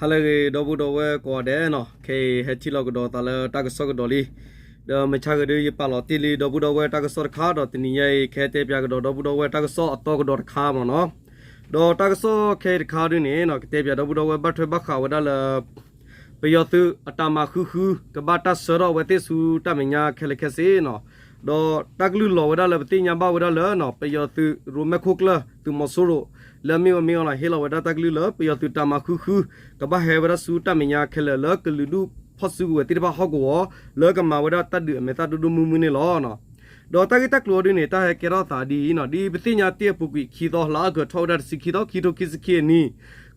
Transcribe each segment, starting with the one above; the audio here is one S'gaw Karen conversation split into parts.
ဟါလၢအဂ့ၤ ဒီပုၢ်ဒီဝဲၢ်ကိးဂၤဒဲးနီၤ, ခဲအံၤဟဲထံၣ်လိာ်ကဒီးသးလၢတၢ်ကစီၣ်ကဒီးလံ. ဒီးမုၢ်ဆါဂ့ၤဒုး ယပာ်လီၤတ့ၢ်လံ ဒီပုၢ်ဒီဝဲၢ်တၢ်ကစီၣ်တခါဒီး တနံၤညါအံၤ ကဟဲတဲပၠးကဒီးဒီပုၢ်ဒီဝဲၢ်တၢ်ကစီၣ်အသီကဒီးတခါမ့ၢ်နီၤ. ဒီးတၢ်ကစီၣ်ခဲအံၤတခါဒုးန့ၣ်နီၤ ကတဲပၠးဒီပုၢ်ဒီဝဲၢ်ဘၣ်ထွဲဘၣ်ဃးဝဲဒၣ်လၢ ပယီၤသုးအတၢ်မၤဃုဃု ကဘၣ်တၢ်ဆှၢထီၣ်ဝဲသ့ၣ်ဆူတၢ်မဲာ်ညါခဲလၢာ်ခဲဆ့နီၤ. ဒီးတၢ်ကလုၢ်လီၤဝဲဒၣ်လၢပသ့ၣ်ညါဘၣ်ဝဲဒၣ်လၢ ပယီၤသုးရိၣ်မဲခိၣ်ကျၢၢ် သုးမီၤစိရိၤ လၢအမ့ၢ်ဝဲမ့ၢ်အီၤလီၤ ဟ့ၣ်လီၤဝဲဒၣ်တၢ်ကလုၢ်လၢ ပယီၤသုးတၢ်မၤဃုဃု ကဘၣ်ဟဲဝဲဒၣ်ဆူတၢ်မဲာ်ညါခဲလၢာ်လၢကလုာ်ဒူၣ်ဖီၣ်စုကဝဲၤသ့ၣ်တဖၣ်ဟီၣ်ကဝီၤ လၢကမၤဝဲဒၣ်တၢ်ဒုးအမဲာ်သၣ်ဒိၣ်ဒိၣ်မုၢ်မုၢ်န့ၣ်လီၤ. ဒီးတၢ်ဂ့ၢ်တၢ်ကျိၤအီၤဒုးန့ၣ် တၢ်ဟဲကဲထီၣ်သးဒ်အံၤနီၤ, ဒ်ပသ့ၣ်ညါတ့ၢ်အပူၤကွံာ် ခံသီ လါအီကူး ထီၣ်ဝဲဒၣ်တဆံခံသီ ခံထိခံဆံခံအနံၣ်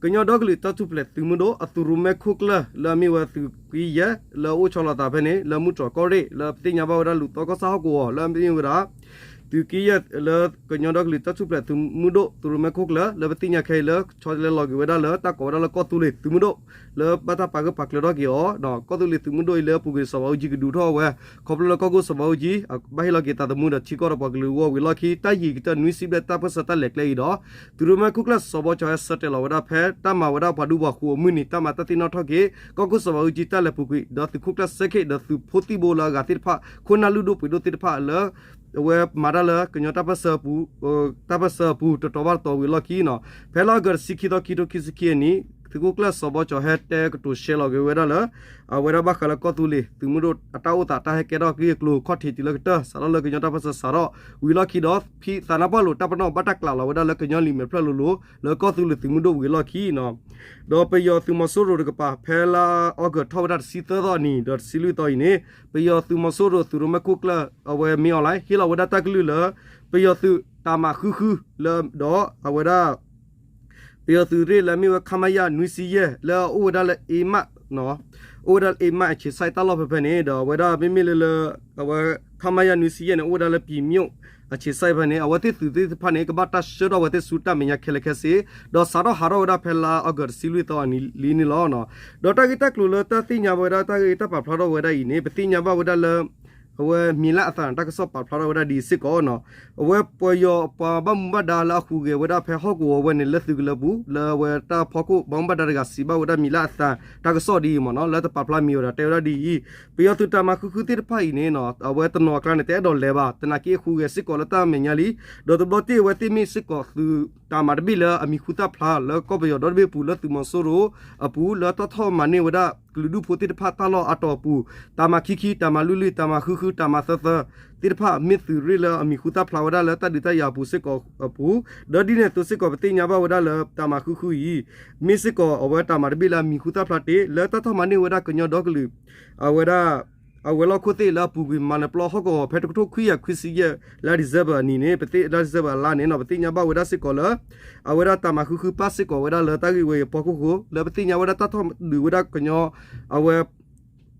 ကညီဒီကလုာ်တၢ်ထူၣ်ဖျဲးသုးမုၢ်ဒိၣ် အသုးရိၣ်မဲခိၣ်ကျၢၢ် လၢအမ့ၢ်ဝဲသုးက့ယဲၢ် လၢအအိၣ်ဆီလီၤသးဖဲန့ၣ် လၢမူတြီၢ်ကီၢ်ရ့ၣ် လၢပသ့ၣ်ညါဘၣ်ဝဲဒၣ်လူၤသီကီၢ်ဆၣ်ဟီၣ်ကဝီၤ လၢအမ့ၢ်ဝဲဒၣ် သုးက့ယဲၢ် လၢကညီဒီကလုာ်တၢ်ထူၣ်ဖျဲးသုးမုၢ်ဒိၣ် သုးရိၣ်မဲခိၣ်ကျၢၢ် လၢပသ့ၣ်ညါခဲအံၤလၢ ဆီတလဲလီၤက့ၤဝဲဒၣ်လၢ တၢ်ကိးဝဲဒၣ်လၢကီၢ်သူလ့ၤသုးမုၢ်ဒိၣ် လၢဘၣ်တၢ်ပာ်ဂၢၢ်ပာ်ကျၢၤထီၣ်က့ၤအီၤ ကီၢ်သူလ့ၤသုးမုၢ်ဒိၣ်အံၤလၢအပူၤကွံာ်စီၤဘးအူကၠံကဒုးထီၣ်ဝဲ ခီဖျိလၢကီၢ်ခိၣ်စီၤဘးအူကၠံ ဘၣ်ဟ့ၣ်လီၤက့ၤသးသမူဒီးထံကီၢ်ဒီးပှၤကလုာ်အဂီၢ်ဝံၤအလီၢ်ခံ တၢ်ယံာ်ကတၢၢ်နွံဆံဘျဲၣ်တၢ်ပၢၢ်ဆၢတၢ်လဲၤကျဲအံၤဒီး သုးရိၣ်မဲခိၣ်ကျၢၢ်စီၤဘီကၠီၤဟဲဆၢတဲာ်လီၤဝဲဒၣ်ဖဲတၢ်မၤဝဲဒၣ်ပှၤဒူပှၤဃိၤအမုၢ်နံၤ တၢ်မၤတၢ်သ့ၣ်နီၣ်ထီၣ်က့ၤ ကီၢ်ခိၣ်စီၤဘးအူကၠံတၢ်လဲၤပူၤကွံာ် ဒီးသုးခိၣ်ကျၢၢ်စဲခ့ၣ်ဒီးသုးဖိသံၣ်ဘိလၢအဂၤသ့ၣ်တဖၣ် ခိၣ်နၢ်လုၢ်ဒိၣ်ပှ့ၤဒိၣ်သ့ၣ်တဖၣ်လၢ အဝဲမၤတၢ်လၢကညီတၢ်ပၢၢ်ဆၢအပူၤ တတီၤဘၣ်တတီၤဝံၤအလီၢ်ခံနီၤ ဖဲလါအီကူးတဆံခံသီ ခံထိခံဆံခံအနံၣ် သုးခိၣ်ကျၢၢ်စီၤဘီကၠီၤဟဲတဲကတိၤရှဲလီၤက့ၤဝဲဒၣ်လၢ အဝဲဒၣ်ဘၣ်ဃးလၢကီၢ်သူလ့ၤသုးမုၢ်ဒိၣ်အတၢ်အိၣ်သး တၢ်ဟဲကဲထီၣ်အကျိၤအကျဲ ခီၣ်ထံးတုၤလၢကတၢၢ် စးထီၣ်လၢကညီတၢ်ပၢၢ်ဆၢစးထီၣ်ဝံၤအလီၢ်ခံဒီး ဖံသးနါပှၢ်လိာ်တၢ်ပနီၣ်ဘၣ်တၢ်ကျးလီၤဝဲဒၣ်လၢကညီလံာ်မဲာ်ဖျၢၣ်လိၤလိၤ လၢကီၢ်သူလ့ၤသုးမုၢ်ဒိၣ်ဝံၤအလီၢ်ခံနီၤ ဒီးပယီၤသုးမီၤစိရိၤတကပၤ ဖဲလါအီကူးထီၣ်ဝဲဒၣ်တဆံသၢသီအနံၤ ဒီးတဆံလွံၢ်သီအံၤန့ၣ် ပယီၤသုးမီၤစိရိၤသုးရိၣ်မဲခိၣ်ကျၢၢ် အဝဲမ့ၢ်အီၤလၢ ဟ့ၣ်လီၤဝဲဒၣ်တၢ်ကလုၢ်လၢ ပယီၤသုးတၢ်မၤဃုဃုလၢ ဒီးအဝဲဒၣ် ပယီၤသုးရ့ၣ်လၢအမ့ၢ်ဝဲ ခမရ နွံဆံယဲၢ် လၢအအိၣ်ဝဲဒၣ်လၢ အ့မး အိၣ်ဝဲဒၣ်လၢ အ့မး အ့ဆ့းစဲး တၢ်လီၢ်ဖဲဖဲန့ၣ် ဒီးအဝဲဒၣ်မ့မ့ၢ်လၢလၢ အဝဲ ခမရ နွံဆံယဲၢ်န့ၣ် အိၣ်ဝဲဒၣ်လၢ ပြည်မြို့ အ့ဆ့းစဲးဖဲန့ၣ် အဝဲသ့ၣ်သုးသ့ၣ်တဖၣ်န့ၣ် ကဘၣ်တၢ်ဆှၢထီၣ်ဝဲသ့ၣ်ဆူတၢ်မဲာ်ညါခဲလၢာ်ခဲဆ့ ဒီးစးထီၣ်ဟးထီၣ်ဝဲဒၣ်ဖဲလါအီကူးတဆံလွံၢ်သီအနံၤလံန့ၣ်လီၤ. ဒီးတၢ်ဂ့ၢ်တၢ်ကျိၤလၢတၢ်သ့ၣ်ညါဝဲဒၣ် တၢ်ဂ့ၢ်တၢ်ပာ်ဖျါထီၣ်ဝဲဒၣ်အံၤန့ၣ် ပသ့ၣ်ညါဘၣ်ဝဲဒၣ်လၢ အဝဲမံၤလၢအသးန့ၣ် တၢ်ကစီၣ်ပာ်ဖျါထီၣ်ဝဲဒၣ်ဒ်အံၤစ့ၢ်ကီးနီၤ, အဝဲပယီၤပှၤဘၣ်မူဘၣ်ဒါလၢအဟူးဂဲၤဝဲဒၣ်ဖဲဟီၣ်ကဝီၤဝဲန့ၣ် လၢသုးကလၢၤပူၤ လၢအဝဲတၢ်ဖီခိၣ်ဘၣ်မူဘၣ်ဒါတဂၤစံးဘၣ်ဝဲဒၣ်မံၤလၢအသး တၢ်ကစီၣ်ဒ်အံၤမ့ၢ်နီၤ လၢတပာ်ဖျါမံၤဝဲဒၣ် တဲဝဲဒၣ်ဒ်အံၤ, ပယီၤသုးတၢ်မၤဃုဃုသ့ၣ်တဖၣ်အံၤန့ၣ်နီၤ အဝဲတနီၤအကျါန့ၣ် တအဲၣ်ဒိးလဲၤဘၣ် သနာ်က့အဟူးဂဲၤစ့ၢ်ကီးလၢတၢ်မဲာ်ညါလံ, ဒီးတဘျီတ့ၢ်အဝဲသ့ၣ်မ့ၢ်စ့ၢ်ကီးသုးတၢ်မၤတဘ့ၣ်လၢအမံၤဟူသၣ်ဖျါ လၢကီၢ်ပယီၤဒီတဘ့ၣ်အပူၤ လၢသုးမီၤစိရိၤအပူၤ လၢတၢ်ထီၣ်မၤန့ၢ်ဝဲဒၣ်ကလုာ်ဒူၣ်ဖိသ့ၣ်တဖၣ်တၢ်လီၢ်အါတီၤအပူၤ, တၢ်မၤခံခံ တၢ်မၤလွံၢ်လွံၢ် တၢ်မၤဃုဃု တၢ်မၤသၢသၢ သ့ၣ်တဖၣ် မ့ၢ်သုးရ့ၣ်လၢအမံၤဟူသၣ်ဖျါဝဲဒၣ်လၢတၢ်ဒုးတၢ်ယၤအပူၤစ့ၢ်ကီးအပူၤ, ဒီးဒ်န့ၣ်အသိးစ့ၢ်ကီး ပသ့ၣ်ညါဘၣ်ဝဲဒၣ်လၢတၢ်မၤဃုဃုအံၤ မ့ၢ်စ့ၢ်ကီးအဝဲတၢ်မၤတဘ့ၣ်လၢအမံၤဟူသၣ်ဖျါတ့ၢ် လၢတၢ်ထီၣ်မၤန့ၢ်ဝဲဒၣ်ကညီဒီကလုာ် အဝဲဒၣ် အဝဲၤလီၢ်ခိၣ်သ့ၣ်လၢအပူၤကွံာ်မၤနၢၤပျီဟီၣ်ကဝီၤဖဲတကထိခွံကယၤခွံဆံယဲၢ် လါ December အနံၤန့ၣ် ပသ့ၣ် လါ December အလါန့ၣ်နီၤ ပသ့ၣ်ညါဘၣ်ဝဲဒၣ်စ့ၢ်ကီးလၢ အဝဲဒၣ်တၢ်မၤဃုဃုပၣ်စ့ၢ်ကီးဝဲဒၣ်လၢတၢ်ဂ့ၢ်ဝဲအံၤအဖီခိၣ်အဃိ လၢပသ့ၣ်ညါဝဲဒၣ်တၢ်ထီၣ်ဒုးဝဲဒၣ်ကညီ အဝဲ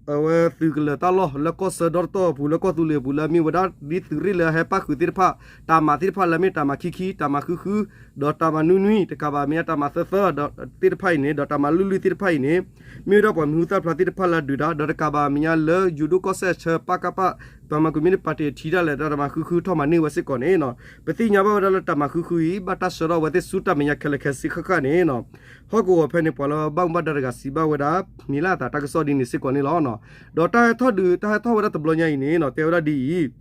အဝဲသုးကလၢၤတၢ်လီၢ်လၢကီၢ်ဆၢဒီတတီၢ်အပူၤ လၢကီၢ်သူလ့ၤအပူၤ လၢအမ့ၢ်ဝဲဒၣ်ဒ်သုးရ့ၣ်လၢအဟဲပၣ်ဃုာ်သ့ၣ်တဖၣ် တၢ်မၤသ့ၣ်တဖၣ်လၢအမ့ၢ်တၢ်မၤခံခံ တၢ်မၤဃုဃု ဒီးတၢ်မၤနွံနွံ တကးဘၣ်မ့ၢ်အတၢ်မၤသၢသၢ ဒီးသ့ၣ်တဖၣ်အံၤန့ၣ် ဒီးတၢ်မၤလွံၢ်လွံၢ်သ့ၣ်တဖၣ်အံၤန့ၣ် မ့ၢ်ဝဲဒၣ်ပှၤမံၤဟူသၣ်ဖျါသ့ၣ်တဖၣ်လၢအဒုးတၢ် ဒီးတကးဘၣ်မ့ၢ်ညါလၢယိၤဒိၣ်ကီၢ်စဲၣ်အဆၢ ပကဖ ပှၤမၤကွံာ်မ့ၢ်တပၣ်တ့ၢ်အထံတၢ်လဲၤတၢ်တၢ်မၤဃုဃုထီၣ်မၤန့ၢ်ဝဲစ့ၢ်ကီးန့ၣ်နီၤ ပသ့ၣ်ညါဘၣ်ဝဲဒၣ်လၢတၢ်မၤဃုဃုအံၤ ဘၣ်တၢ်ဆှၢထီၣ်ဝဲသ့ၣ်ဆူတၢ်မဲာ်ညါခဲလၢာ်ခဲဆ့ဃၣ်ဃၣ်န့ၣ်နီၤ ဟီၣ်ကဝီၤဖဲန့ၣ် ပှၤလၢဘၣ်မူဘၣ်ဒါတဂၤစံးဘၣ်ဝဲဒၣ် မံၤလၢအသးတၢ်ကစီၣ်ဒ်န့ၣ်စ့ၢ်ကီးန့ၣ်လီၤ. ဒီးတၢ်ဟဲထီၣ်ဒုး တၢ်ဟဲထီၣ်ဝဲဒၣ်တဘျီညါအံၤန့ၣ်နီၤ တဲဝဲဒၣ်ဒ်အံၤ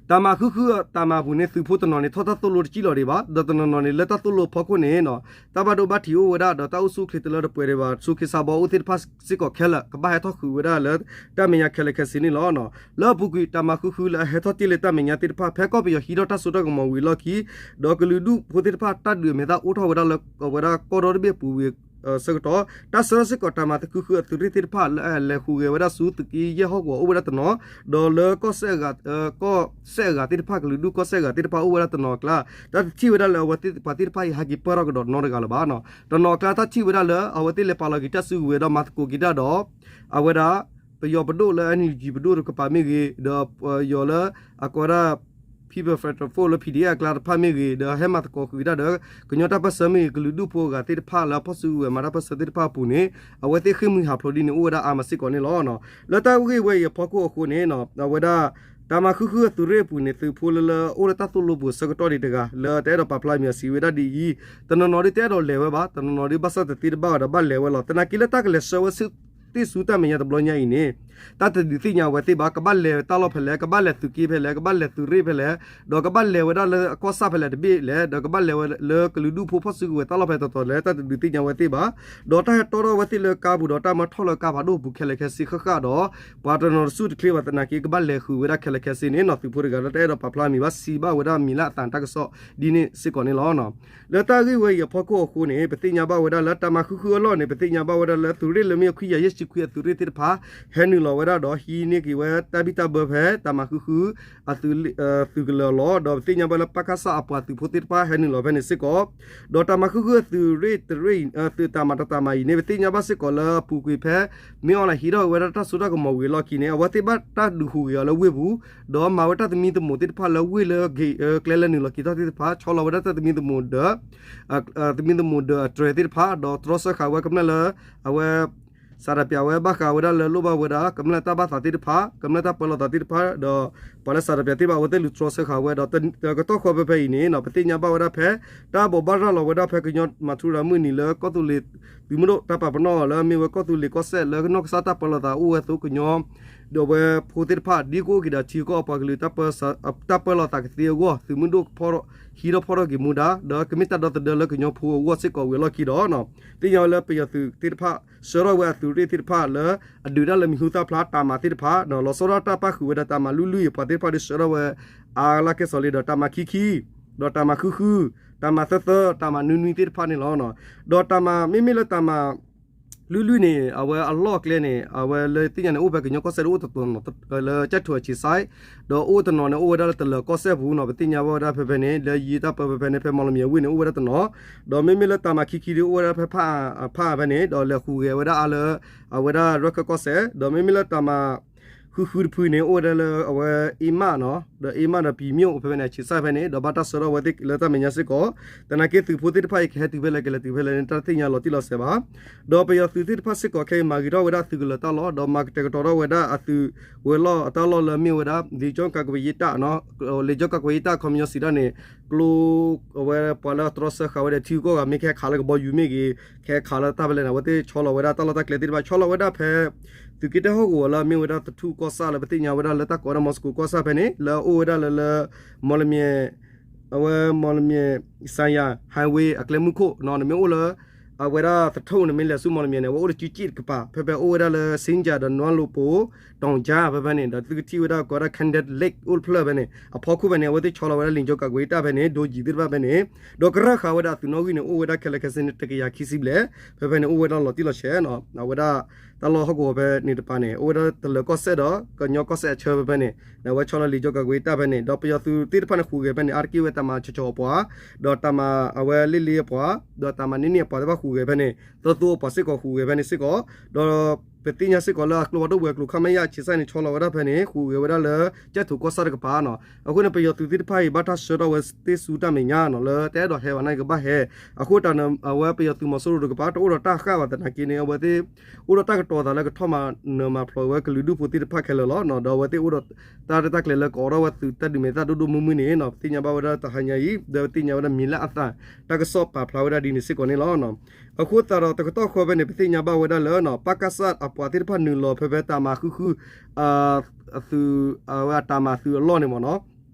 တၢ်မၤဃုဃုတၢ်မၤအပူၤန့ၣ် သုးဖိတနီၤန့ၣ် ထီၣ်တၢ်သိၣ်လိတစံၣ်လီၤဒံးဘၣ် ဒီးတနီၤနီၤန့ၣ် လၢတၢ်သိၣ်လိအဖီခိၣ်န့ၣ်နီၤ တၢ်ဘၣ်ဒိဘၣ်ထံးအိၣ်ဝဲဒၣ် ဒီးတၢ်အိၣ်ဆူၣ်အိၣ်ချ့တလၢတပှဲၤဒံးဘၣ် ဆူၣ်ခ့ဆါဘီအိၣ်သ့ၣ်တဖၣ်စ့ၢ်ကီးခဲလၢာ် ကဘၣ်ဟဲထီၣ်ဃုာ်ဝဲဒၣ်လၢ တၢ်မဲာ်ညါခဲလၢာ်ခဲဆ့န့ၣ်လီၤ. လၢအပူၤကွံာ်တၢ်မၤဃုဃုလၢအဟဲထီၣ်တ့ၢ်လၢတၢ်မဲာ်ညါသ့ၣ်တဖၣ် ဖဲကီၢ်ပယီၤဟံးထီၣ်တၢ်စိတၢ်ကမီၤဝံၤအလီၢ်ခံ ဒီးကလုာ်ဒူၣ်ဖိသ့ၣ်တဖၣ်တၢ်ဒုးအမဲာ်သၣ်အိၣ်ထီၣ်ဝဲဒၣ်လၢအဝဲဒၣ်ကီၢ်ဒီတဘ့ၣ်အပူၤဝံၤအဆၢကတီၢ် တၢ်ဆှၢထီၣ်စ့ၢ်ကီးတၢ်မၤသးခုဃုအသုးရ့ၣ်သ့ၣ်တဖၣ်လၢအလဲၤဟူးဂဲၤဝဲဒၣ်ဆူသုးက့ယဲၢ်ဟီၣ်ကဝီၤအိၣ်ဝဲဒၣ်တနီၤ ဒီးလၢကီၢ်စဲၣ်အဂၤ ကီၢ်စဲၣ်အဂၤသ့ၣ်တဖၣ် ကလုာ်ဒူၣ်ကီၢ်စဲၣ်အဂၤသ့ၣ်တဖၣ်အိၣ်ဝဲဒၣ်တနီၤအကျါ တၢ်တထံၣ်ဝဲဒၣ်လၢအဝဲသ့ၣ်ပှၤသ့ၣ်တဖၣ်အံၤဟဲက့ၤပၢၢ်ထီၣ်ကဒီးနီတဂၤလၢၤဘၣ်နီၤ တနီၤအကျါတၢ်ထံၣ်ဝဲဒၣ်လၢ အဝဲသ့ၣ်လဲၤပာ်လီၤက့ၤတၢ်စုကဝဲၤဒီးမၤသကိးက့ၤတၢ်ဒီး အဝဲဒၣ် ပယီၤပဒိၣ်လၢ NUG ပဒိၣ်တကပၤမ့ၢ်ဂ့ၤ ဒီးပယီၤလၢအကိးဝဲဒၣ် People Defense Force လၢ PDF အကျါတဖၣ်မ့ၢ်ဂ့ၤ ဒီးဟဲမၤသကိးဃုာ်က့ၤတၢ်ဒီး ကညီတၢ်ပၢၢ်ဆၢမ့ၢ်ဂ့ၤ ကလုာ်ဒူၣ်ဖိအဂၤသ့ၣ်တဖၣ်လၢအဖီၣ်စုကဝဲၤမၤတၢ်ပၢၢ်ဆၢသ့ၣ်တဖၣ်အပူၤန့ၣ် အဝဲသ့ၣ်ဃ့ၢ်မှံဟးဖျိးဒ်န့ၣ်အိၣ်ဝဲဒၣ်အါမးစ့ၢ်ကီးန့ၣ်လီၤ. လၢတၢ်ဂ့ၢ်ဝဲအံၤအဖီခိၣ်အဃိန့ၣ် အဝဲဒၣ် တၢ်မၤဃုဃုအသုးရ့ၣ်အပူၤန့ၣ် သုးဖိလၢလၢအိၣ်လၢတၢ်သိၣ်လိပူၤအဆၢကတီၢ်ဒံးတဂၤ လၢတအဲၣ်ဒိးပာ်ဖျါမံၤအစံးဝဲဒၣ်ဒ်အံၤ, တနီၤနီၤဒ်တအဲၣ်ဒိးလဲၤဝဲဘၣ်, တနီၤနီၤဒ်ဘၣ်ဆၣ်တသ့တဘၣ်ဝဲဒီးဘၣ်လဲၤဝဲလီၤ. သနာ်က့လၢတၢ်ကလဲၤဆှၢဝဲသ့ၣ်ဆူတၢ်မဲာ်ညါတဘျီညါအံၤန့ၣ် တၢ်တဒုးသ့ၣ်ညါဝဲသ့ၣ်ဘၣ်, ကဘၣ်လဲၤတၢ်လီၢ်ဖဲလဲၣ်, ကဘၣ်လဲၤသုးက့ဖဲလဲၣ်, ကဘၣ်လဲၤသုးရ့ၣ်ဖဲလဲၣ်, ဒီးကဘၣ်လဲၤဝဲဒၣ်လၢအကီၢ်စဲၣ်ဖဲလဲၣ်တဘ့ၣ်လဲၣ်, ဒီးကဘၣ်လဲၤဝဲလၢကလုာ်ဒူၣ်ဖိဖီၣ်စုကဝဲၤတၢ်လီၢ်ဖဲတီၤတီၤလဲၣ်, တၢ်တဒုးသ့ၣ်ညါဝဲသ့ၣ်ဘၣ်. ဒီးတၢ်ဟဲတီထီၣ်ဝဲသ့ၣ်လၢကါပူၤဒီးတၢ်မၢထီၣ်လၢကါဖးဒိၣ်အပူၤခဲလၢာ်ခဲဆ့ဃၣ်ဃၣ်ဒီး ပှၤတနီၤတစူၢ်တချ့ဘၣ်သနာ်က့ ကဘၣ်လဲၤဃုာ်ဝဲဒၣ်ခဲလၢာ်ခဲဆ့န့ၣ်နီၤ သုးဖိတဂၤလၢတအဲၣ်ဒိးပာ်ဖျါမံၤဘၣ်စံးဘၣ်ဝဲဒၣ်မံၤလၢအသးတၢ်ကစီၣ်ဒ်န့ၣ်စ့ၢ်ကီးန့ၣ်လီၤ. လၢတၢ်ဂ့ၢ်ဝဲအံၤအဖီခိၣ်အဃိန့ၣ် ပသ့ၣ်ညါဘၣ်ဝဲဒၣ်လၢတၢ်မၤဃုဃုအလီၢ်န့ၣ် ပသ့ၣ်ညါဘၣ်ဝဲဒၣ်လၢသုးရ့ၣ်လၢမ့ၢ်အခွံကယၤယဲၢ်ဆံခွံအသုးရ့ၣ်သ့ၣ်တဖၣ် ဟဲနုာ်လီၤဝဲဒၣ်ဒီးဟံးန့ၢ်က့ၤဝဲတၢ်ဘံၣ်တၢ်ဘၢဖဲတၢ်မၤဃုဃု အသုး သုးကလၢၤအလီၢ် ဒီးပသ့ၣ်ညါဘၣ်လၢ ပကစ အပှၤသုးဖိသ့ၣ်တဖၣ်ဟဲနုာ်လီၤဖဲန့ၣ်စ့ၢ်ကီး ဒီးတၢ်မၤဃုဃုအသုးရ့ၣ်တရ့ၣ် သုးတၢ်မၤတၢ်တၢ်မၤအံၤန့ၣ် ပသ့ၣ်ညါဘၣ်စ့ၢ်ကီးလၢအပူၤကွံာ်ဖဲ မ့ၢ်အီၣ်လၢဟံးထီၣ်ဝဲဒၣ်တၢ်စိတၢ်ကမီၤဝံၤအလီၢ်ခံန့ၣ် အဝဲသ့ၣ်ဘၣ်တၢ်ဒုးဟူးဂဲၤအီၤလၢဝ့ၢ်ပူၤ ဒီးမၤဝဲတၢ်သမံသမိးသ့ၣ်တဖၣ်လၢဝ့ၢ်လၢ ကျဲလၢနုာ်လီၤက့ၤထီၣ်သ့ၣ်တဖၣ် ဆီလီၤဝဲဒၣ်တၢ်သမံသမိးဒီး သမံသမိးဒီးအတြဲၤသ့ၣ်တဖၣ် ဒီးတြီဆၢဃာ်ဝဲကမျၢၢ်လၢ အဝဲ စးထီၣ်ပၠးဝဲဘၣ်ဃးဝဲဒၣ်လၢလိၣ်ဘၣ်ဝဲဒၣ် ကမျၢၢ်တၢ်ဘၣ်သးသ့ၣ်တဖၣ် ကမျၢၢ်တၢ်ပၢလီၤသးသ့ၣ်တဖၣ် ဒီးပှၤလၢစးထီၣ်ပၠးသ့ၣ်တဖၣ် အဝဲသ့ၣ်လူၤတြီဆၢဃာ်ဝဲ ဒီးတကတီၢ်ဃီဖဲဖဲအံၤန့ၣ် ပသ့ၣ်ညါဘၣ်ဝဲဒၣ်ဖဲ တၢ်ဘိးဘၣ်ရၤလီၤဝဲဒၣ်ဖဲကညီမၤထူရၤမုၢ်နံၤလၢကီၢ်သူလ့ၤသုးမုၢ်ဒိၣ် တၢ်ပာ်ပနီၣ်အီၤလၢအမ့ၢ်ဝဲကီၢ်သူလ့ၤကီၢ်စဲၣ်လၢကနီၢ်ကစၢ်တၢ်ပၢလီၤသးအိၣ်ဝဲအသိး ကညီ ဒီးအဝဲဖိသ့ၣ်တဖၣ် ဒ်ကအိၣ်က့ၤဒီးထံကီၢ်အပှၤကလုာ် တၢ်ပၢလီၤသးကသ့အဂီၢ် သုးမုၢ်ဒိၣ်ဟံးထီၣ်ဖီၣ်ထီၣ်က့ၤမူဒါ ဒီးကမ့ၢ်တၢ်ဒီသဒၢလၢကညီဖိအဂီၢ်စ့ၢ်ကီးဝံၤအလီၢ်ခံဒီး သ့ၣ်ညါဝဲလၢပယီၤသုးသ့ၣ်တဖၣ် ဆှၢထီၣ်ဝဲအသုးရ့ၣ်သ့ၣ်တဖၣ်လၢ အဒုးတၢ်လၢမံၤဟူသၣ်ဖျါတၢ်မၤသ့ၣ်တဖၣ် လီၤဆီဒၣ်တၢ်ပၣ်ဃုာ်ဝဲဒီးတၢ်မၤလွံၢ်လွံၢ်အံၤ ပှၤသ့ၣ်တဖၣ်ဒုးဆှၢထီၣ်ဝဲ အါလၢကဲစီၤလ့ဒီးတၢ်မၤခံခံ ဒီးတၢ်မၤဃုဃု တၢ်မၤသၢသၢ တၢ်မၤနွံနွံသ့ၣ်တဖၣ်န့ၣ်လီၤ. ဒီးတၢ်မၤ မ့မ့ၢ်လၢတၢ်မၤ လွံၢ်လွံၢ်န့ၣ် အဝဲအလီၢ်အကျဲန့ၣ် အဝဲလၢသ့ၣ်ညါန့ၣ် အိၣ်ဖဲကညီကီၢ်စဲၣ်တအိၣ်တတီၤနီၤ လၢကၠဲၣ်ထိၣ်အ ခြေစိုက် ဒီးအိၣ်တနီၤန့ၣ် အိၣ်ဝဲဒၣ်လၢတလၢၤကီၢ်စဲၣ်ပူၤနီၤ ပသ့ၣ်ညါဘၣ်ဝဲဒၣ်ဖဲဖဲန့ၣ် လၢယံာ်တၢ်ပၢဖဲဖဲန့ၣ် ဖဲမီၣ်လမံၤအဝ့ၢ်န့ၣ် အိၣ်ဝဲဒၣ်တနီၤ ဒီးမ့မ့ၢ်လၢတၢ်မၤခံခံဒုးအိၣ်ဝဲဒၣ်ဖဲဖးအါဖဲန့ၣ် ဒီးလဲၤဟူးဂဲၤဝဲဒၣ်အါလၢ အဝဲဒၣ်ရၢၢ်ခၢၣ်ကီၢ်စဲၣ် ဒီးမ့မ့ၢ်လၢတၢ်မၤ ဃုဃုတဖုန့ၣ် အိၣ်ဝဲဒၣ်လၢအဝဲအ့မးနီၤ ဒီးအ့မးဒီးပံၤမၠိၣ်ဖဲဖဲန့ၣ် အ ခြေစိုက် ဖဲန့ၣ် ဒီးဘၣ်တၢ်ဆှၢထီၣ်ဝဲသ့ၣ်လၢတၢ်မဲာ်ညါစ့ၢ်ကီး သနာ်က့သုးဖိသ့ၣ်တဖၣ်အံၤ ကဟဲတုၤဖဲလဲၣ် ကလဲၤတုၤဖဲလဲၣ်န့ၣ် တၢ်တသ့ၣ်ညါလီၤတံၢ်လီၤဆဲးဘၣ် ဒီးပယီၤသုးသ့ၣ်တဖၣ်စ့ၢ်ကီးခဲအံၤ မၤဂ့ၤထီၣ်ဝဲဒၣ်သုးကလၢၤတၢ်လီၢ် ဒီးမၤကတဲာ်ကတီၤထီၣ်ဝဲဒၣ်အသုးဝဲၤလီၢ်အတၢ်လီၢ်လၢအမ့ၢ်ဝဲဒၣ် လ့ကၠီၣ်ကးကွံယ့တၢ် လ့ကၠီၣ်ကးကွံယ့တၢ် ခီပညီစံးတၢ်န့ၣ် ကျိ အဝဲပှၤလၢအတြီဆၢဃာ်ဝဲဒီးထံဂုၤကီၢ်ဂၤ မ့ၢ်ကဟဲခးလၢကဘီယူၤမ့ၢ်ဂ့ၤ ကဟဲခးလၢတၢ်ဖဲလဲၣ်န့ၣ် အဝဲသ့ၣ်ဆီလီၤဝဲဒၣ်တၢ်လီၢ်တၢ်ကျဲသ့ၣ်တဖၣ် ဆီလီၤဝဲဒၣ်ဖဲ သုးက့တၢ်ဟီၣ်ကဝီၤလၢအမ့ၢ်ဝဲဒၣ်သထူၣ်ကီၢ်ဆၣ်လၢပသ့ၣ်ညါဝဲဒၣ်လၢတၢ်ကိးဝဲဒၣ် Moscow ကီၢ်ဆၣ်ဖဲန့ၣ် လၢအအိၣ်ဝဲဒၣ်လၢလၢ မီၣ်လမံၤ အဝဲမီၣ်လမံၤ Sanya highway အကျဲမုၢ်ခိၣ်နီၤ နမ့ၢ်အိၣ်လၢ အဝဲဒၣ်သထူၣ်နမ့ၢ်လဲၤဆူမီၣ်လမံၤန့ၣ် အဝဲအိၣ်တကံကံၣ်တကပၤ ဖဲဖဲအိၣ်ဝဲဒၣ်လၢ Sinjar ဒီး Nuan Lo Po တီၤကၠါ ဖဲဖဲန့ၣ် ဒီးသုကထံၣ်ဝဲဒၣ်ကိးဝဲဒၣ် Candle Lake အိၣ်တဖျၢၣ်ဖဲန့ၣ် အဖီခိၣ်ဖဲန့ၣ် အဝဲသ့ၣ်ဆီလီၤဝဲဒၣ်လ့ကၠီၣ်ကးကွံတၢ်ဖဲန့ၣ် ဒိယံၤသ့ၣ်တဖၣ်ဖဲန့ၣ် ဒီးကရၢၢ်ဃာ်ဝဲဒၣ်အသုးနီၣ်ဂံၢ်န့ၣ် အိၣ်ဝဲဒၣ်ခဲလၢာ်ခဲဆ့န့ၣ် တကယၤခံဆံဘျဲၣ် ဖဲဖဲန့ၣ် အိၣ်ဝဲဒၣ်လီၤတံၢ်လီၤဆဲးနီၤ အဝဲဒၣ် တၢ်လီၢ်ဟီၣ်ကဝီၤဖဲန့ၣ်တပၤန့ၣ် အိၣ်ဝဲဒၣ်တလၢၤကီၢ်စဲၣ်ဒီး ကညီကီၢ်စဲၣ်အဆၢဖဲဖဲန့ၣ် ဒီးအဝဲဆီလီၤလ့ကၠီၣ်ကးကွံတၢ်ဖဲန့ၣ် ဒီးပယီၤသုးသ့ၣ်တဖၣ်န့ၣ် ဟူးဂဲၤဖဲန့ၣ် အါတက့ၢ်ဝဲတၢ်မၤဆီၣ်ဆီၣ်အပှၤ ဒီးတၢ်မၤအဝဲလ့လ့အပှၤ ဒီးတၢ်မၤန့ၢ်န့ၢ်အပှၤသ့ၣ်တဖၣ်ဟူးဂဲၤဖဲန့ၣ် သၢသိအပှၤစ့ၢ်ကီးဟူးဂဲၤဖဲန့ၣ်စ့ၢ်ကီး ဒီး ပသ့ၣ်ညါစ့ၢ်ကီးလၢအကျိဖးဒိၣ်ဝဲၤကျိၤ ခမရ ခြေစိုက် န့ၣ် ဆီလီၤဝဲဒၣ်ဖဲန့ၣ် ဟူးဂဲၤဝဲဒၣ်လၢ ကၠဲၣ်ထိၣ်ကီၢ်ဆၣ်တကပၤနီၤ အဃိန့ၣ် ပယီၤသုးသ့ၣ်တဖၣ်အံၤ ဘၣ်တၢ်ဆှၢထီၣ်ဝဲသ့ၣ်ဆူတၢ်မဲာ်ညါနီၤ လၢတအဲၣ်ဒိးဟဲဘၣ်န့ၣ် ကဘၣ်ဟဲ အဃိတၢ်န့ၣ် အဝဲပယီၤသုးမီၤစိရိၤတကပၤ တအိၣ်ဒီးတၢ်ဃၣ်ဘၣ်သနာ်က့န့ၣ် အဝဲသ့ၣ် အိၣ်ဒီးတၢ်ကတိၤသးလၢကထီၣ်မၤနၢၤမၤဖျိးဝဲကလုာ်ဒူၣ်ဖိသ့ၣ်တဖၣ်ခဲလၢာ်လီၤ. ဒီးအဝဲသ့ၣ်အိၣ်ဒီးတၢ်ရဲၣ်တၢ်ကျဲၤလၢကအိးထီၣ်ဝဲသုးတၢ်ဒုးမဲာ်သၣ်ဒိၣ်ဒိၣ်မုၢ်မုၢ်န့ၣ် ပသ့ၣ်ညါဘၣ်ဝဲဒၣ်တဟါညါအံၤ ဒီးပသ့ၣ်ညါဝဲဒၣ်မံၤလၢအသးတၢ်ကစီၣ်ပာ်ဖျါဝဲဒၣ်ဒ်န့ၣ်စ့ၢ်ကီးန့ၣ်လီၤ. အဃိသတးဒီးတကတီၢ်ဃီဖဲန့ၣ် ပသ့ၣ်ညါဘၣ်ဝဲဒၣ်လၢ ပကစ အပှၤသ့ၣ်တဖၣ်နုာ်လီၤဖဲဖဲတၢ်မၤဃုဃု အသုး အဝဲအတၢ်မၤသုးအလီၢ်န့ၣ်မ့ၢ်နီၤ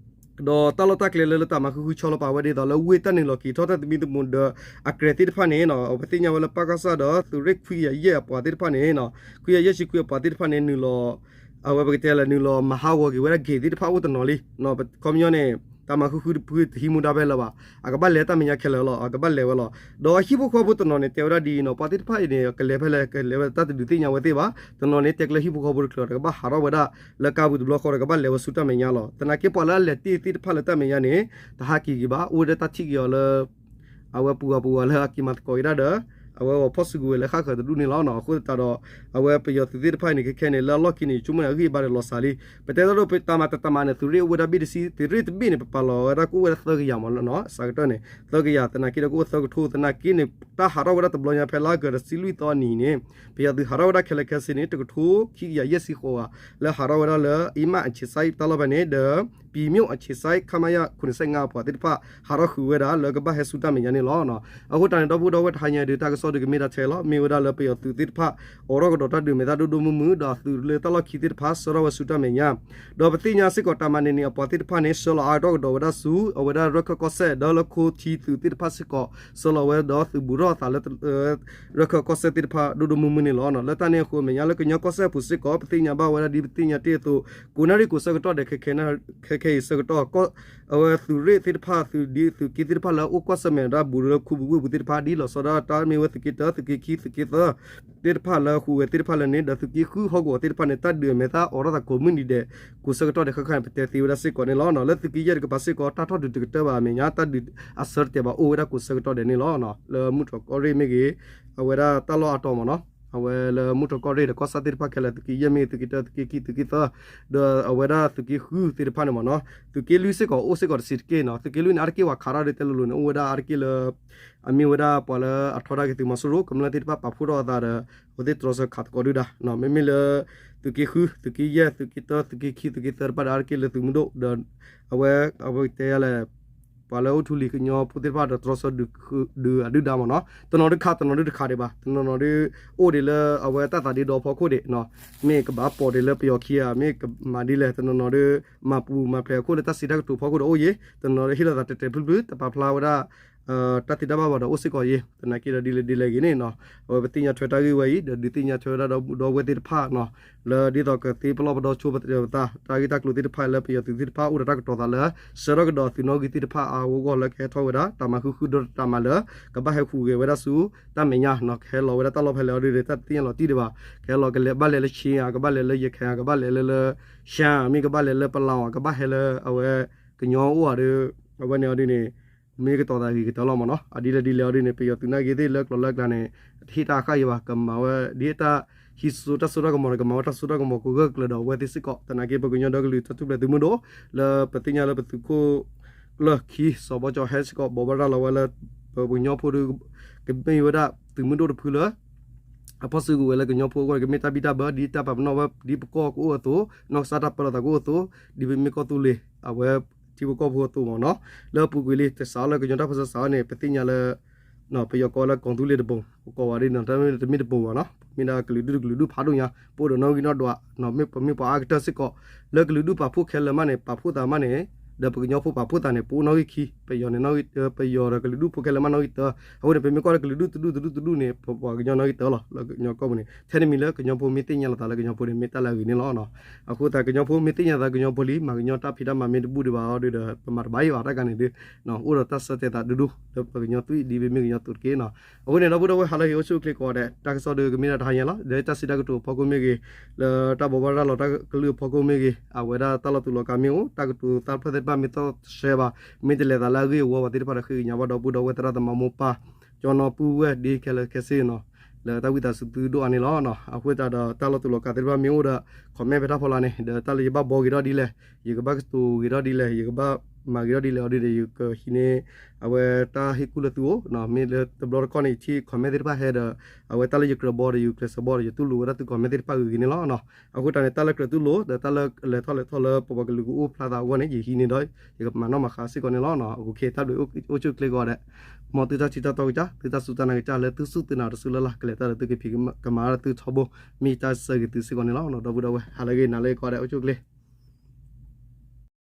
ဒီးတၢ်လီၢ်တၢ်ကျဲလၢလၢတၢ်မၤဃုဃုဆီလီၤပာ်ဝဲဒ်သိးလၢဝ့ၢ်တၢ်နုာ်လီၤက့ၤထီၣ်တၢ်သမံသမိးဒီးအကြဲၤသ့ၣ်တဖၣ်န့ၣ် ပသ့ၣ်ညါဝဲလၢ ပကစ ဒီးသုးရ့ၣ်ခွံကယၤယဲၢ်အပှၤသ့ၣ်တဖၣ်န့ၣ် ခွံကယၤယဲၢ်ဆံခွံအပှၤသ့ၣ်တဖၣ်န့ၣ် နုာ်လီၤ အဝဲပကတဲလၢနုာ်လီၤမၤဟးဂီၤက့ၤဝဲဒၣ်ဂ့ၤသ့ၣ်တဖၣ်အိၣ်တနီၤလံ. ခီပညီန့ၣ် တၢ်မၤဃုဃုတဖုတဟံးမူဒါဖဲလၢၤဘၣ် အကဘၣ်လဲၤတၢ်မဲာ်ညါခဲလၢာ်လီၤ အကဘၣ်လဲၤဝဲလီၤ. ဒီးဟံၣ်ဖိဃီဖိတနီၤန့ၣ် တဲဝဲဒၣ်ဒ်အံၤနီၤ ပှၤသ့ၣ်တဖၣ်အံၤန့ၣ် ကလဲၤဖဲလဲၣ် ကလဲၤဝဲတၢ်တဒုးသ့ၣ်ညါဝဲသ့ၣ်ဘၣ် တနီၤန့ၣ် တဲကျၢၤဟံၣ်ဖိဃီဖိတချုးဒီး ကဘၣ်ဟးထီၣ်ဝဲဒၣ်လၢကါပူၤတဘျီဃီဒီး ကဘၣ်လဲၤဝဲဆူတၢ်မဲာ်ညါလီၤ. သနာ်က့ပှၤလၢအလဲၤတ့ၢ်သ့ၣ်တဖၣ်လၢတၢ်မဲာ်ညါန့ၣ် တဟးက့ၤက့ၤဘၣ် အိၣ်ဝဲဒၣ်တၢ်ထံၣ်က့ၤအီၤလၢ အဝဲပူၤဂၤပူၤဂၤလၢအက့ၤမၤသကိးက့ၤဒၣ်ဒီး အဝဲအီၤဖီၣ်စုကဝဲၤလၢဃၣ်ဃၢၤတဒူၣ်န့ၣ်လီၤ. အဃိသတးဒီး အဝဲပယီၤသုးသ့ၣ်တဖၣ်အံၤန့ၣ် ခဲခဲန့ၣ် လၢအလီၢ်ခံန့ၣ် ယဆိကမိၣ်န့ၣ် အဂံၢ်အဘါဒီးလီၤစှၤလံ. ပတဲတၢ်ဒိၣ် ပတၢ်မၤတတၢ်မၤန့ၣ် သုးရ့ၣ်အိၣ်ဝဲဒၣ်ဘ့ၣ်တဆံ, သုးရ့ၣ်တဘ့ၣ်န့ၣ် ပပာ်လီၤဝဲဒၣ်ကအိၣ်ဝဲဒၣ်သၢကယၤမးလီၤနီၤ, အစှၤကတၢၢ်န့ၣ် သၢကယၤ, သနာ်က့ဒီးကအိၣ်သၢကထိ, သနာ်က့န့ၣ် တၢ်ဟးထီၣ်ဝဲဒၣ်တဘျီညါဖဲလါအီကူးတဆံလွံၢ်သီအနံၤန့ၣ် ပယီၤသုးဟးထီၣ်ဝဲဒၣ်ခဲလၢာ်ခဲဆ့န့ၣ် တကထိခံကယၤယဲၢ်ဆံဃိးဂၤ လၢဟးထီၣ်ဝဲဒၣ်လၢ အံမး အခြေစိုက် တၢ်လီၢ်ဖဲန့ၣ်ဒီး ပြည်မြို့ အခြေစိုက် ခမရ ခုနှစ်ဆယ့်ငါး အပှၤသ့ၣ်တဖၣ် ဟးထီၣ်ဃုာ်ဝဲဒၣ်လၢကဘၣ်ဟဲဆူတၢ်မဲာ်ညါန့ၣ်လီၤ. အဃိတၢ်န့ၣ် ဒီပုၢ်ဒီဝဲၢ်တဟါညါဒုး တၢ်ကစီၣ်ဒုးကမ့ၢ်ဒၣ်ထဲလီၤ. မ့ၢ်ဝဲဒၣ်လၢပယီၤသုးသ့ၣ်တဖၣ် အိးထီၣ်ကဒီးတၢ်ဒုးမဲာ်သၣ်ဒိၣ်ဒိၣ်မုၢ်မုၢ် ဒီးအသုးလၢတၢ်လီၢ်ခံသ့ၣ်တဖၣ် ဆှၢထီၣ်ဝဲဆူတၢ်မဲာ်ညါ ဒီးပသ့ၣ်ညါစ့ၢ်ကီး တၢ်မၤန့ၢ်န့ၣ် အပှၤသ့ၣ်တဖၣ်န့ၣ် ဆှၢလီၤအါထီၣ်ကဒီးဝဲဒၣ်ဆူ အဝဲဒၣ်ရၢၢ်ခၢၣ်ကီၢ်စဲၣ် ဒီးလၢခိထံသုးသ့ၣ်တဖၣ်စ့ၢ်ကီး ဆှၢလီၤဝဲဒီးသုးဘူးထီၣ်အသးလၢ ရၢၢ်ခၢၣ်ကီၢ်စဲၣ်သ့ၣ်တဖၣ်ဒိၣ်ဒိၣ်မုၢ်မုၢ်န့ၣ်လီၤ. လၢတၢ်န့ၣ်အဃိ အမဲာ်ညါလၢကညီကီၢ်စဲၣ်အပူၤစ့ၢ်ကီး ပသ့ၣ်ညါဘၣ်ဝဲဒၣ်ဒ်ပသ့ၣ်ညါတ့ၢ်အသိး ကိးနၣ်ရံၣ်ကိးဆၢကတီၢ်ဒီး ခဲခဲအံၤဆၢကတီၢ် အဝဲသုးရ့ၣ်သ့ၣ်တဖၣ် သုးဒ်သုးက့သ့ၣ်တဖၣ်လၢအအိၣ်ကွၢ်ဆၢၣ်မဲာ်ဒၣ်ဘူးလၢခူပူၤဝ့ၢ်ပူၤသ့ၣ်တဖၣ် ဒ်လီၤဆီဒၣ်တၢ်မ့ၢ်ဝဲသုးက့တၢ သုးက့ခံ သုးက့သၢ သ့ၣ်တဖၣ်လၢဟူးဂဲၤသ့ၣ်တဖၣ်လၢန့ၣ် ဒီးသုးက့ဃုဟီၣ်ကဝီၤသ့ၣ်တဖၣ်န့ၣ် တၢ်ဒုးအမဲာ်သၣ်အိးထီၣ်သးကိးမုၢ်နံၤဒဲး ကိးဆၢကတီၢ်ဒီး ခဲခဲအံၤ ပတဲသ့ဝဲဒၣ်စ့ၢ်ကီးန့ၣ်လီၤ. လၢသုးက့ယဲၢ်တကပၤစ့ၢ်ကီး တၢ်ထီၣ်ဒုးတကတၢၢ်ဘၣ်အမဲာ်ညါ တၢ်ဒုးအဆၢတတဲာ်ဘၣ်အိၣ်ဝဲဒၣ်ကိးဆၢကတီၢ်ဒဲးန့ၣ်လီၤ. လၢမုၢ်တြီၢ်ကီၢ်ရ့ၣ်မ့ၢ်ဂ့ၤ အဝဲဒၣ်တၢ်လီၢ်အါတီၤမးနီၤ အဝဲလၢမုၢ်တြီၢ်ကီၢ်ရ့ၣ်ဒီးကီၢ်ဆၣ်သ့ၣ်တဖၣ်ခဲလၢာ် သုးက့ယဲၢ်မ့ၢ်ဂ့ၤ သုးက့တၢ သုးက့ခံ သုးက့သၢ ဒီးအဝဲဒၣ်သုးက့ဃုသ့ၣ်တဖၣ်န့ၣ်မးနီၤ သုးက့လွံၢ်စ့ၢ်ကီးအိၣ်စ့ၢ်ကီးတဆံးတက့ၢ်နီၤ. သုးက့လွံၢ်န့ၣ် အါတက့ၢ်ပှၤခးထီၣ်ဒ်တဲလိၤလိၤန့ၣ် အိၣ်ဝဲဒၣ်အါတက့ၢ်လၢ အမ့ၢ်ဝဲဒၣ်ပှၤလၢအထီဒါက့ၤသုးမီၤစိရိၤ ကမျၢၢ်သ့ၣ်တဖၣ်ပာ်ဖှိၣ်ထီၣ်အသးဒီး အဝဲသ့ၣ်တြီဆၢခးသကိးဒုၣ်ဒါ မ့မ့ၢ်လၢ သုးက့ဃု သုးက့ယဲၢ် သုးက့တၢ သုးက့ခံ သုးက့သၢတဖၣ်ဒီး အါတက့ၢ်လၢသုးမုၢ်ဒိၣ်ဒီး အဝဲ အဝဲတဲယၤလဲၣ် ပှၤလၢအိၣ်ထူလံၤကညီဖိသ့ၣ်တဖၣ်ဒီးတြီဆၢဒုးအဒုၣ်ဒါမးနီၤ တနီၤဒုးခး တနီၤဒုးတခးဒံးဘၣ် တနီၤနီၤဒုး အိၣ်ဒံးလၢအဝဲတၢ်သးဒ့ဒီဖီခိၣ်ဒံး မ့ၢ်ကဘၣ်ပိာ်ဒံးလၢပယီၤခံဧါ မ့ၢ်ကမၤဒ်လဲၣ် တနီၤနီၤဒုး မၤပူၤမၤဖျဲးအခိၣ်လၢတၢ်စံးတၢ်ကတိၤဖီခိၣ်ဒီးအိၣ်ယံၤ တနီၤနီၤဒုးဟ့ၣ်လီၤသးတဲာ်တဲာ်ဖျုးဖျုး တပာ်ဖျါဝဲဒၣ် တၢ်သ့တၢ်ဘၣ်ဘၣ်ဒီးအိၣ်စ့ၢ်ကီးယံၤ သနာ်က့ဒီးဒ်လဲၣ်ဒ်လဲၣ်ဂ့ၤန့ၣ်နီၤ အဝဲပသ့ၣ်ညါထွဲတၢ်ဂ့ၢ်ဝဲအံၤ ဒီးဒုးသ့ၣ်ညါထွဲဝဲဒၣ်ဒီပုၢ်ဒီဝဲၢ်သ့ၣ်တဖၣ်နီၤ လၢဒ်သိးကသ့ပလီၢ်ပဒီဆိပသး တၢ်ဂ့ၢ်တၢ်ကျိၤသ့ၣ်တဖၣ်လၢပယီၤသုးသ့ၣ်တဖၣ်အိၣ်ဒီးတၢ်ကတိၤသးလၢ ဆှၢထီၣ်ကဒီးသုးနီၣ်ဂံၢ်သ့ၣ်တဖၣ်အါအါဂီၢ်ဂီၢ်လၢကဟဲထီၣ်ဝဲဒၣ် တၢ်မၤဃုဃုဒီးတၢ်မၤလၢ ကဘၣ်ဟဲဟူးဂဲၤဝဲဒၣ်ဆူ တၢ်မဲာ်ညါနီၤ ကဟဲလီၤဝဲဒၣ်တၢ်လီၢ်ဖဲလဲၣ်အီၤဒ်န့ၣ် တၢ်တသ့ၣ်ညါလီၤတံၢ်ဒံးဘၣ် ကဟဲလီၤကလဲၤဘၣ်လဲၤလၢ ရှ့ဧါ ကဘၣ်လဲၤလၢယခဲၣ်ဧါ ကဘၣ်လဲၤလၢလၢ ရှမ်း မ့ၢ်ကဘၣ်လဲၤလၢပလီၢ်ဧါ ကဘၣ်ဟဲလၢအဝဲ ကညီအိၣ်ဧါဒီး အဝဲန့ၣ်အီၤဒ်န့ၣ် မ့ၢ်ကတိၤသးဂ့ၤကတၢၢ်လီၤမးနီၤ အဒ်လဲၣ်ဒ်လဲၣ်အီၤဒ်န့ၣ် ပယီၤသုးနာ်က့သ့ၣ်လၢကျိၤလၢကျါန့ၣ် တဟ့ၣ်တၢ်ဃၣ်ယံၤဘၣ် ကမၤဝဲဒ်တၢ်ဟံးစိတၢ်စိတၢ်ကမီၤန့ၣ် ကမၤဝဲတၢ်စိတၢ်ကမီၤကဂၢၢ်ကျၢၤဒီးအဝဲသ့ၣ်စ့ၢ်ကီး သနာ်က့ပကညီဒီကလုာ်တၢ်ထူၣ်ဖျဲးသုးမုၢ်ဒိၣ် လၢပသ့ၣ်ညါလၢပသုးခိၣ် ကျၢၢ်ခံ စီၤဘီကၠီၤဟဲစ့ၢ်ကီး ဘိးဘၣ်ရၤလီၤဝဲလၢ ပကညီဖိဒီး ကမ့ၢ်ဝဲဒၣ်သုးမုၢ်ဒိၣ်တဖုလၢ အဖီၣ်စုကဝဲၤလၢကညီဖိအဂီၢ် ကမ့ၢ်တၢ်ဘံၣ်တၢ်ဘၢ ဒ်တၢ်ပာ်ပနီၣ်ဝဲဒ်ပကီၢ်ကအိၣ်အသိး နီၢ်ကစၢ်တၢ်ပၢလီၤသးကအိၣ်အသိး ဒ်ပမ့ၢ်ကီၢ်သူလ့ၤ အဝဲထံဖိကီၢ်ဖိအသိးမးနီၤ လၢအပူၤကွံာ်လံ တစးလၢကညီတၢ်ပၢဆှၢစးန့ၣ် ပသ့ၣ်ညါလၢ ပယီၤကိးလၢကီၢ်သူလ့ၤတဘိ ကိးဝဲဒ်န့ၣ် တမ့ၢ်တဘိဘၣ်နီၤ မ့ၢ်ဒၣ်ကလုာ်ဒူၣ်တကလုာ်ဒူၣ်ဖးဒိၣ်ညါ ပအိၣ်ဒီးနီၣ်ဂံၢ်နီၣ်ဒွး ပမ့ၢ်ပှၤအါကတၢၢ်စ့ၢ်ကီး လၢကလုာ်ဒူၣ်ပာ်ဖှိၣ်ခဲလၢာ်မးန့ၣ် ပာ်ဖှိၣ်သးမးန့ၣ် ဒီးပကညီဖိပာ်ဖှိၣ်သးန့ၣ် ပအိၣ်နီၣ်ဂံၢ်ခံ ပယီၤန့ၣ် ပယီၤဒီးကလုာ်ဒူၣ်ဖိခဲလၢာ်မးနီၣ်ဂံၢ်တၢ အဃိန့ၣ် ပမ့ၢ်ကွၢ်လၢကလုာ်ဒူၣ်တဒူၣ်တဒူၣ်တဒူၣ်န့ၣ် ပပှၤကညီနီၣ်ဂံၢ်တၢလီၤ လၢကညီကီၢ်ပူၤန့ၣ် ထဲတမံၤလၢကညီဖိမ့ၢ်သ့ၣ်ညါလီၤသးလၢကညီဖိန့ၣ် မ့ၢ်တၢ်လၢအဂ့ၤန့ၣ်လီၤ. အဃိသတးကညီဖိမ့ၢ်သ့ၣ်ညါသးကညီဖိလံ မၤကညီတၢ်ဖံးတၢ်မၤမ့ၢ်တဘူၣ်ဒံးဘၣ်အီၤဒီး ပမၤတဘၣ်အံၤဘၣ်တၢ်ကါန့ၣ်ဒီး အိၣ်ဒီးတၢ်ဆၢတဲာ်သးဒူဒူၣ် လၢပှၤကညီသွံၣ်ဒ်ပမ့ၢ်ကညီသိးတက့ၢ်နီၤ. အဃိန့ၣ် ဒီပုၢ်ဒီဝဲၢ်ဟါလၢအဂ့ၤ အိၣ်ဆူၣ်အိၣ်ချ့ကိးဂၤဒဲး တၢ်ကစီၣ်ဒီးကမ့ၢ်ဒၣ်တဟါညါလီၤ ဒီးတၢ်စံးတၢ်ကတိၤအဖီခိၣ်မ့ၢ်ဂ့ၤ လၢတၢ်ဘိးဘၣ်ရၤလီၤတၢ်ကလုၢ်အဖီခိၣ်မ့ၢ်ဂ့ၤ အဝဲဒၣ်တၢ်လီၤတူာ်လီၤကာ်မ့ၢ်အိၣ် တၢ်ကတိၤသးတဖျၢၣ်သ့ၣ်တဖၣ်မ့ၢ်သီတဆှဲဘၣ် မ့ၢ်တလဲၤသးလၢအဂ့ၢ်အဝီဘၣ်သ့ၣ်တဖၣ်ဒီး ဃ့ကညးဘၣ်ဒီပုၢ်ဒီဝဲၢ်သရၣ်သမါမိၢ်ပၢ် ကၠီနီၢ်ပုၢ်ဝဲၢ်ဒ်ခဲလၢာ်ခဲဆ့နီၤ လၢတၢ်ဝံသးစူၤသုဒိၣ်အါန့ၣ်လီၤ. အဃိသတးဒီးတၢ်လီၤတူာ်လီၤကာ်သ့ၣ်တဖၣ်မ့ၢ်အိၣ်ဒီး comment ဖဲတၢ်ဖီလာ်န့ၣ် ဒီးတၢ်လၢယဘၣ်ဘှီဂ့ၤထီၣ်ဒ်လဲၣ် ယကဘၣ်ကတိၤဂ့ၤထီၣ်ဒ်လဲၣ် ယကဘၣ်မၤဂ့ၤထီၣ်ဒ်လဲၣ်အီၤဒ်န့ၣ် ယကဟံးန့ၢ် အဝဲတၢ်ဟ့ၣ်ကူၣ်လၢသုအိၣ် မ့ၢ်လၢတဘျီတခီၣ်န့ၣ် ယထံၣ် comment သ့ၣ်တဖၣ်ဟဲဒီး အဝဲတၢ်လၢယကြၢးဘှီဒီးယကျဲးစၢးဘှီဒီး ယတူၢ်လိာ်ဝဲဒၣ်သု comment သ့ၣ်တဖၣ်ဂ့ၤဂ့ၤန့ၣ်လီၤ. အဃိတၢ်န့ၣ် တၢ်လၢကြၢးတူၢ်လိာ် ဒီးတၢ်လၢလဲၤထီၣ်လဲၤထီၣ်လၢပပှၤကလုာ်ကအိၣ်ဖျါသးအဂီၢ်န့ၣ် ယဟံးန့ၢ်ဒီး ယကမၤနီၣ်မၤဃါစ့ၢ်ကီးန့ၣ်လီၤ. အဃိခဲအံၤတၢ်ဘျုးအိၣ်ဆူၣ်အိၣ်ချ့ကိးဂၤဒဲး မ်သုတၢ်ထံၣ်တၢ်တီကစၢ် သုတၢ်စူၢ်တၢ်နာ်ကစၢ်လၢသုစူၢ်သုနာ်တစူၢ်လၢ်လၢ် ကလဲၤတၢ်ဒီးသုကဖံးကမၤတၢ်သုထီဘိ မ့ၢ်တၢ်ဆၢဂ့ၤသုစ့ၢ်ကီးန့ၣ်လီၤ. ဒီပုၢ်ဒီဝဲၢ် ဟါလၢအဂ့ၤ နၤလၢအဂ့ၤကိးဂၤဒဲး အိၣ်ဆူၣ်အိၣ်ချ့